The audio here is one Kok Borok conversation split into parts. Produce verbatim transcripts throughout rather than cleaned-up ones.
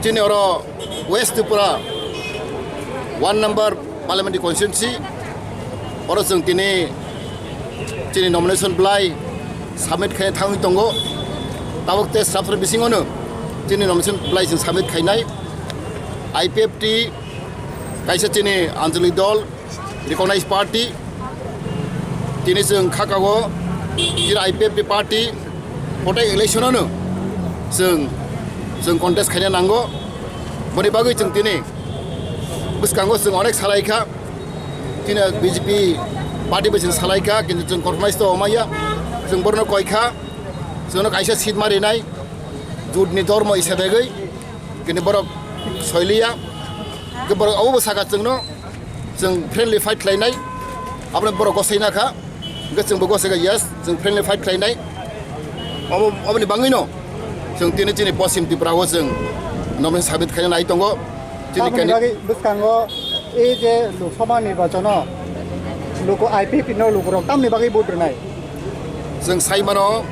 Tini oro West Tripura one number parliamentary constituency, oro chwng tini chini nomination belai submit khai thangwi tongo. Tabuk te srap srap bisingono chini nomination belai chwng submit khainai. I P F T kaisa chini anchalik dol, recognized party. Tini chwng khakago, tini I P F T party, kotai election ano chwng, chwng contest khaina nango. Boni bagwi chwng tini bwskango chwng onek salai kha, tini B J P party bai chwng salai kha, kintu chwng compromise to omaya, chwng borno koi kha, chwngno kaisa seat ma rinai, jut ni dormo isa begwi, kintu borok soiliya, borok obo saka chwngno, chwng friendly fight khlainai, aboni borok gosai nakha, hwnkhe chwngbo gosai kha, yes, chwng friendly fight khlainai. Obo, oboni bangwino chwng tini chini Poschim Tripura o chwng nomination submit khaina nai tongo. Chini Aboni candidate bagwi bwskango ei je Lok Sabha nirbachano luku I P F T no lukurok tamni bagwi vote rwnai? Chwng sai mano,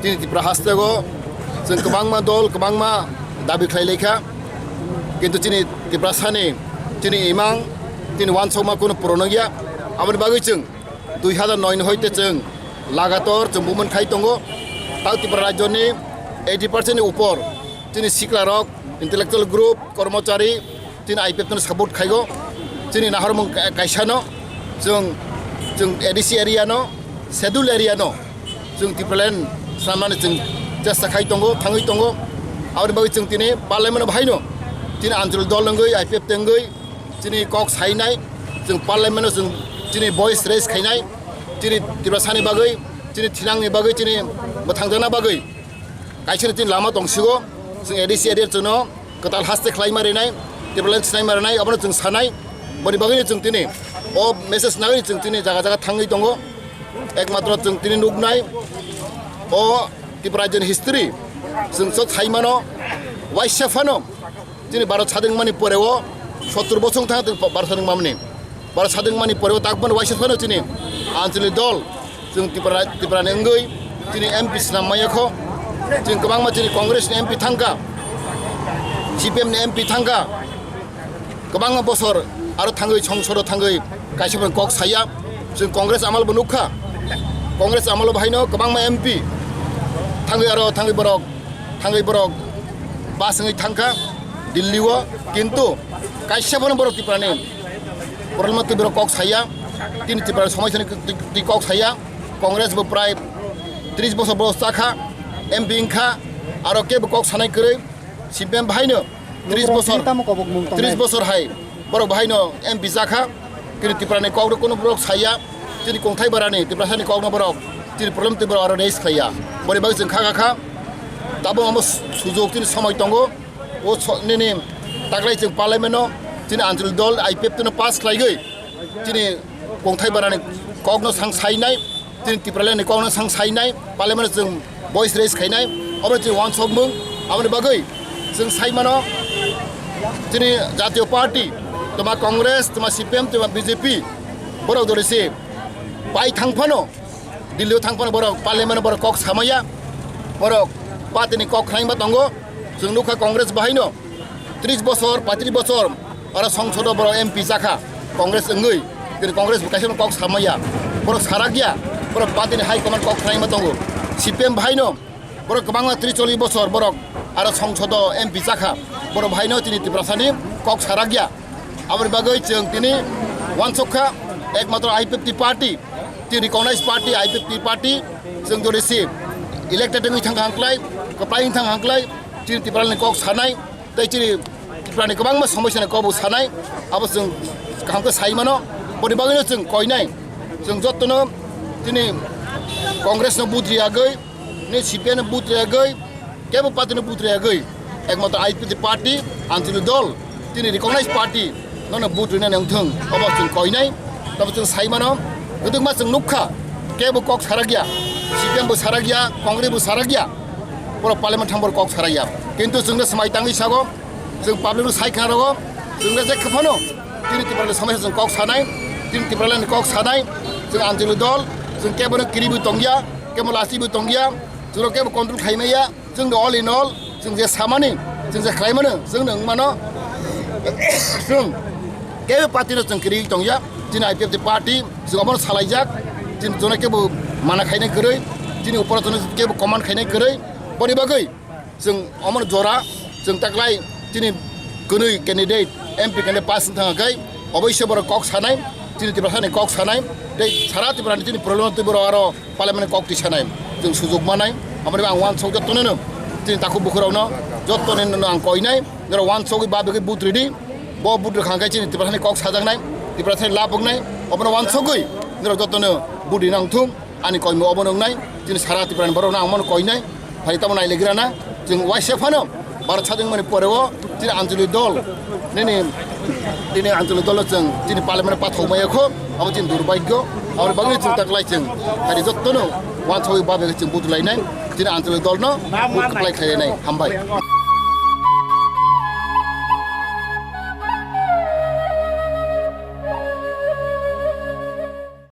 chini Tripura hasteo chwng kwbangma dol, kwbangma dabi khlai laikha, kintu chini Tiprasani, chini imang, chini wansokma kunu puron wngya. Aboni bagwi chwng dui hazar noi ni hoite chwng lagator chwng movement khai tongo. Tao Tripura rajyoni eighty percent ni upor chini siklarok, intellectual group, kormochari, chini I P F T no support khaigo. Chini naharmung ka-, kaisano chwng, chwng A D C area no, schedule area no chwng Tipraland swnamnani chwng chesta khai tongo, thangwi tongo. Aboni bagwi chwng tini parliament o bahaino chini anchalik dol wngwi, I P F T wngwi, chini kok sainai, chwng parliament o chwng chini voice raise khainai, chini Tiprasani bagwi, chini thinangni bagwi, chini mwthangjakna bagwi kaisa chini lama tongsigo, chwng A D C area chwngno kwtal haste khlaima rinai, Tipraland sinaima rinai, abono chwng sanai, boni bagwino chwng tini o message nagwi chwng tini jaga jaga thangwi tongo, ekmatro chwng tini nuknai, o Tripura rajyoni history chwng chot saimano, waisa phano, chini Bharat sadhingmani poreo sottur bosong thang tong Bharat sadhingmani. Bharat sadhingmani poreo takbani waisa phano chini anchalik dol, chwng Tripura, Tripura ni wngwi chini M P swnam maya kho. Chwng kwbangma chini Congress ni M P thangkha, C P M ni M P thangkha. Kwbangma bosor aro thangwi songsodo thangwi kaisa phano kok saya. Chwng Congress amalo bo nukha. Congress amalo bo haino kwbangma M P thangwi aro thangwi borok, thangwi borok bus wngwi thangkha Delhi o, kintu kaisa phano borok Tripura ni problem twi borok kok saya, tini Tripura ni somosya ni twi, twi kok saya. Congress bo prai tris bosor borok chakha, M P wngkha, aro kebo kok sanai kwrwi, C P M bahaino tris Borok bosor, tini tamo kobok mung tongnai? Tris bosor hai borok bahaino M P chakha, tini Tripura ni kok no kuno borok saya, tini kongthai barani Tiprasani kok no borok tini problem twi borok aro raise khlaiya. Boni bagwi chwng kha kha kha, tabuk omo su-, sujok tini somoi tongo. O so-, nini taklai chwng parliament no chini anchalik dol I P F T no pass khlaigwi chini kongthai barani kok no sang sainai, chini Tipraland ni kok no sang sainai, parliament no chwng voice raise khainai, obo chini wansokmung. Aboni bagwi chwng saimano chini jatiyo party, toma Congress, toma C P M, toma B J P, borok dole se pai thang phano, Delhi o thang phano borok parliament o borok kok samaya, borok party ni kok khnaima tongo. Chwng nukha Congress bahaino tris bosor, paitris bosor oro songsodo borok M P chakha Congress wngwi, tini Congress bo kaisa kok samaya, borok sarakya, borok party ni high command kok khnaima tongo. C P M bahaino borok kwbangma tris chollish bosor borok aro songsodo M P chakha, borok bahaino tini Tiprasani kok sarakya. Aboni bagwi chwng tini wansukha, ekmatro I P F T party, tini recognized party, I P F T party, chwng jodi si elected wngwi thang hangklai, kwplai wngwi thang hangklai, chini Tiprani kok sanai, tei chini Tiprani kwbangma somosya ni kok bo sanai, abo chwng kaham khe sai mano. Boni bagwino chwng koinai, chwng jottono chini Congress no vote riyagwi, ni C P I no vote riyagwi, kebo party no vote riyagwi, ekmatro I P F T party, anchalik dol, chini recognized party, nono vote rinani wngthung, obo chwng koinai, tabo chwng sai mano, kwdwkma chwng nukha, kebo kok sarakya, C P M bo sarakya, Congress bo sarakya, borok parliament thang borok kok sarakya, kintu chwngno swmai tangwi sago, chwng public no sai khna rogo, chwngno je khe phano, chini Tiprani somosya chwng kok sanai, chini Tipralandni kok sanai, chwng anchalik dol, chwng kebo no kiriwi tongya, kebo lachiwi tongya, chwngno kebo control khaimaya, chwng all in all, chwng je samani, Chwng je khlai mano, chwng no wng mano. Chwng kebo party no chwng kwrwi tongya. Chini I P F T party, chwng omono salaijak. Chini jono kebo mana khainai kwrwi, chini uporo jono kebo command khainai kwrwi. Boni bagwi chwng omono jora, chwng taklai chini kwnwi candidate, M P candidate pass wng thangkhe, oboise borok kok sanai, chini Tiprasani kok sanai, tei sara Tiprani chini problem twi borok aro Parliament kok twi sanai, chwng sujuk manai. Aboni ang wansok jotono no, chini takhuk bukhurokno, jotono no ang koinai, norok wansogwi babegwi vote ridi. Bo vote rwkha khe chini Tiprasani kok sajaknai, Tiprasani lab wngnai. Obono wansogwi norok jotono vote rina wngthung. Ani koimu obono wngnai, chini sara Tiprani borokno ang mano koinai. Phai tamo nailegrana, chwng waisa phano Bharat sajwngmani poreo chini Anchalik dol, nini, nini Anchalik dolo chwng chini Parliament pathok maya kho, abo chini durbagyo. Aboni bagwi chwng taklai chwng, hari jottono wansogwi babe chwng vote lainai, chini Anchalik dolno vote kwplai khlainai. Hambai.